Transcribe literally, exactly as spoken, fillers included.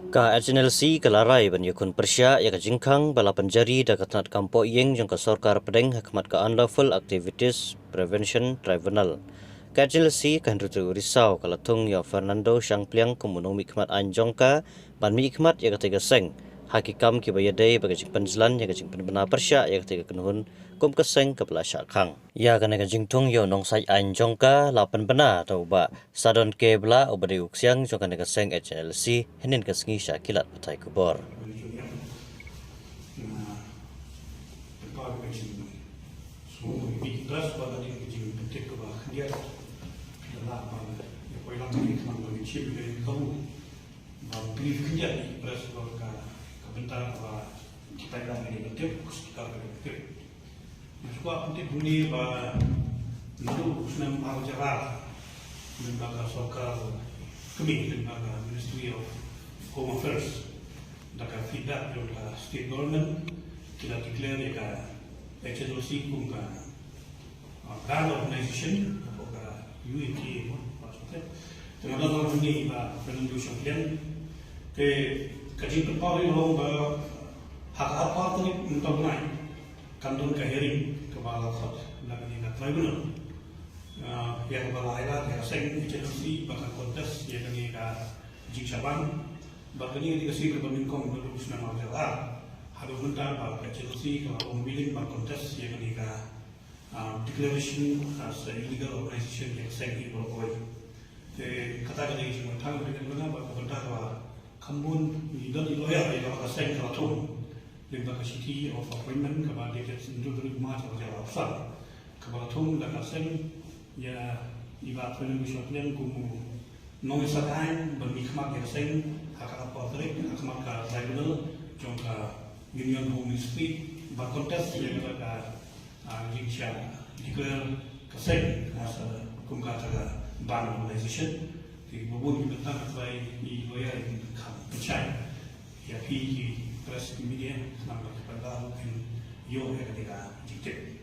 Ka H N L C ka la rai ban ïakhun pyrshah ïa ka jingkhang ba la pynjari da ka tnat kam poh ïing jong ka sorkar pdeng ha khmat ka Unlawful Activities Prevention Tribunal. Ka H N L C ka hynriew tarik u Risaw ka la thung ïa u Fernando Shangpliang kum u nongmihkhmat aiñ jong ka ban mihkhmat ïa katei ka seng ha ki kam kiba ïadei bad ka jingpynjlan ïa ka jingpynbna pyrshah ïa katei ka kynhun kum ka seng kaba la shah khang. Ïa kane ka jingthung ïa u nongsait aiñ jong ka la pynbna da u Bah Sadon K Blah uba dei u ksiang jong kane ka seng H N L C hynnin ka sngi sha ki lad pathai khubor. Nga sngewbha pyntip hangne ba naduh u snem ar hajar ar, lyngba ka sorkar kmie, lyngba ka Ministry of Home Affairs, da ka feedback jong ka state government, ki la declare ïa ka H N L C kum ka, ah, banned organization, ka U N T A mo, ba sate. Te nga don hangne ba Fernando Shangpliang, te ka jingpynpaw ïa long ba ha ka arphew tarik mynta u bnai kan don ka hearing kaba la khot na kane ka tribunal. Ah, ïa kaba la highlight ïa ka seng H N L C ba kan contest ïa kane ka jingshah ban. Bad kane ka dei ka sien kaba nyngkong naduh u snem ar hajar ar haduh mynta ba ka H N L C ka la ong willing ban contest ïa kane ka, ah, declaration as a illegal organization ïa ka seng hi baroh kawei. Te kata ka dei ka jingmut tang ka dei ka bynta ba ka bynta kaba kham bun ngi don i lawyer ïa kaba ka seng ka la thung lyngba ka shithi of appointment kaba dated hynriew tarik March ar hajar arphew san, kaba la thung da ka seng ïa i Bah Fernando Shangpliang kum u nongïasaid aiñ ban mihkhmat ïa ka seng ha ka arphew tarik ha khmat ka tribunal jong ka Union Home Ministry ban contest ïa kata ka, ah, jingshah declare ka seng, ah, sa kum kata ka banned organization. Te ba bun ki bynta ka trai i lawyer i kham pynshai ïa phi ki press, ki media, khnang ba ki paidbah ruh kin ïoh ïa kata ka jingtip.